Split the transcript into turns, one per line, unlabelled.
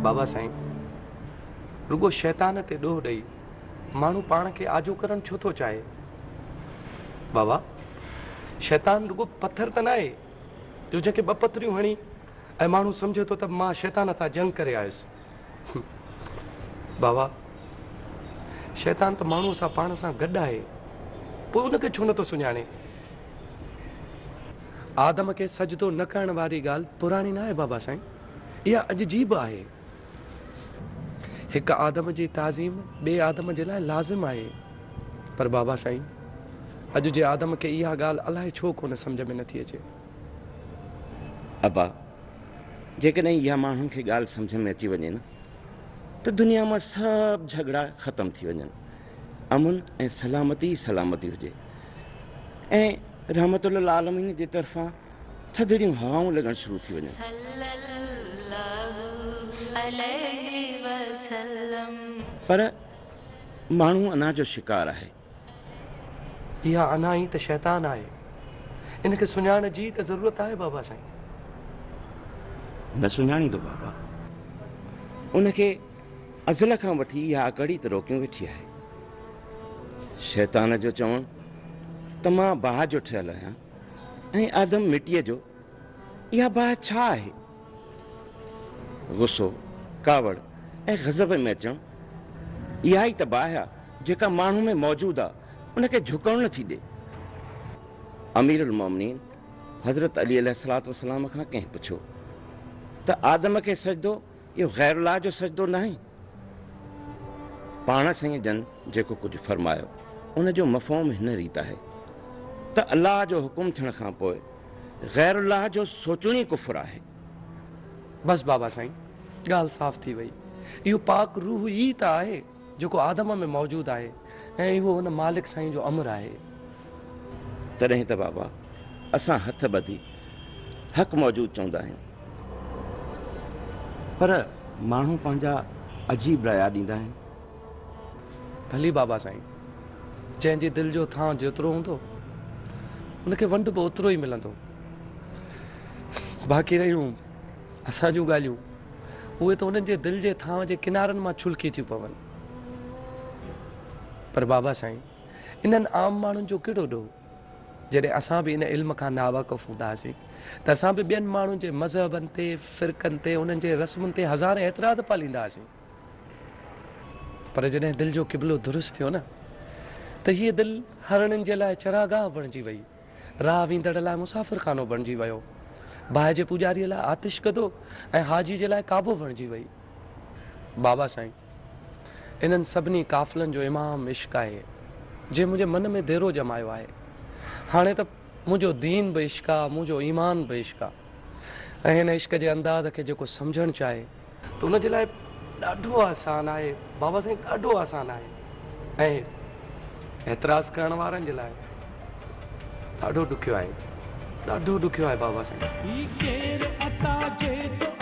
بابا سائين، رڳو شيطان تي ڏوهه ڏئي ماڻهو پاڻ کي آجو ڪرڻ ڇو ٿو چاهي؟ بابا، شيطان رڳو پٿر ته ناهي جو جنهن کي ٻه پٿريون هڻي ۽ ماڻهو سمجهي ٿو ته مان شيطان سان جنگ ڪري آيس. بابا، شيطان ته ماڻهوء سان پاڻ سان گڏ آهي، پوء ان کي ڇو نٿو سڃاڻي؟ آدم کي سجدو نه ڪرڻ واري ڳالهه پراڻي ناهي بابا سائين، اها اڄ جي به آهي. هڪ آدم جي تعظيم ٻئي آدم جي لاء لازم آهي. پر بابا سائين، اڄ جي آدم کي اها ڳالهه الائي ڇو ڪونه سمجهه ۾ نٿي اچي.
ابا، جيڪڏهن اها ماڻهن کي ڳالهه سمجهه ۾ اچي وڃي نه ته دنيا مان سڀ جهڳڙا ختم ٿي وڃن، امن ۽ سلامتي ئي سلامتي هجي ۽ رحمت للعالمين جي طرفان ٿڌڙيون هوائون لڳڻ شروع ٿي وڃن. پر ماڻهو انا جو شڪار آهي.
اها انا ئي ته شيطان آهي. ان کي سڃاڻڻ جي ئي ته ضرورت آهي بابا سائين.
نه سڃاڻيندو بابا. ان کي ازل کان وٺي اها آڪڙ ئي ته روڪيون ويٺي آهي. شيطان جو چوڻ ته مان باهه جو ٺهيل آهيان ۽ آدم مٽيء جو، اها باهه ڇا آهي؟ غصو، ڪاوڙ ۽ غضب ۾ اچڻ، اها ئي ته باهه آ جيڪا ماڻهو ۾ موجود آ، ان کي جهڪڻ نه ٿي ڏي. امير المومنين حضرت علي عليه الصلوة والسلام کان ڪنهن پڇيو ته آدم کي سجدو اهو غير الله جو سجدو ناهي؟ پاڻ سائين جن جيڪو ڪجهه فرمايو ان جو مفهوم هن ريت آهي ته الله جو حڪم ٿيڻ کان پوء غير الله جو سوچڻ ئي ڪفر آهي.
بس بابا سائين ڳالهه صاف ٿي وئي. اهو پاڪ روح ئي ته آهي جيڪو آدم ۾ موجود آهي ۽ اهو ان مالڪ سائين جو امر آهي.
تڏهن ته بابا اسان هٿ ٻڌي حق موجود چوندا آهيون. پر ماڻهو پنهنجا عجيب رايا ڏيندا آهن.
ڀلي بابا سائين، جنهن جي دل جو ٿانء جيترو هوندو، ان کي ونڊ به اوترو ئي ملندو. باقي رهيون اسان جون ڳالهيون، اهي ته انهن جي دل جي ٿانء جي ڪنارن مان ڇلڪي ٿيون پون. پر بابا سائين، انهن عام ماڻهن جو ڪهڙو ڏوهه؟ جڏهن اسان به ان علم کان ناواقف هوندا هئاسين ته اسان به ٻين ماڻهن جي مذهبن تي، فرقن تي، انهن جي رسمن تي هزارين اعتراض پاليندا هئاسين. پر جڏهن دل جو قبلو درست ٿيو نه ته هيء دل هرڻين جي لاء چراگاهه بڻجي وئي، راهه ويندڙ لاء مسافرخانو بڻجي ويو، باهه جي پوڄاريء لاء آتشڪدو ۽ حاجي جي لاء ڪعبو بڻجي وئي. بابا سائين! انهن سڀني قافلن جو امام عشق آهي، جنهن منهنجي من ۾ ديرو ڄمايو آهي. هاڻي ته منهنجو دين به عشق آ، منهنجو ايمان به عشق آ ۽ هن عشق جي انداز کي جيڪو سمجهڻ چاهي، ته ان جي لاء ڏاڍو آسان آهي، بابا سائين ڏاڍو آسان آهي ۽ اعتراض ڪرڻ وارن جي لاء ڏاڍو ڏکيو آهي، ڏاڍو ڏکيو آهي بابا سائين.
هي ڪير عطا جي ٿو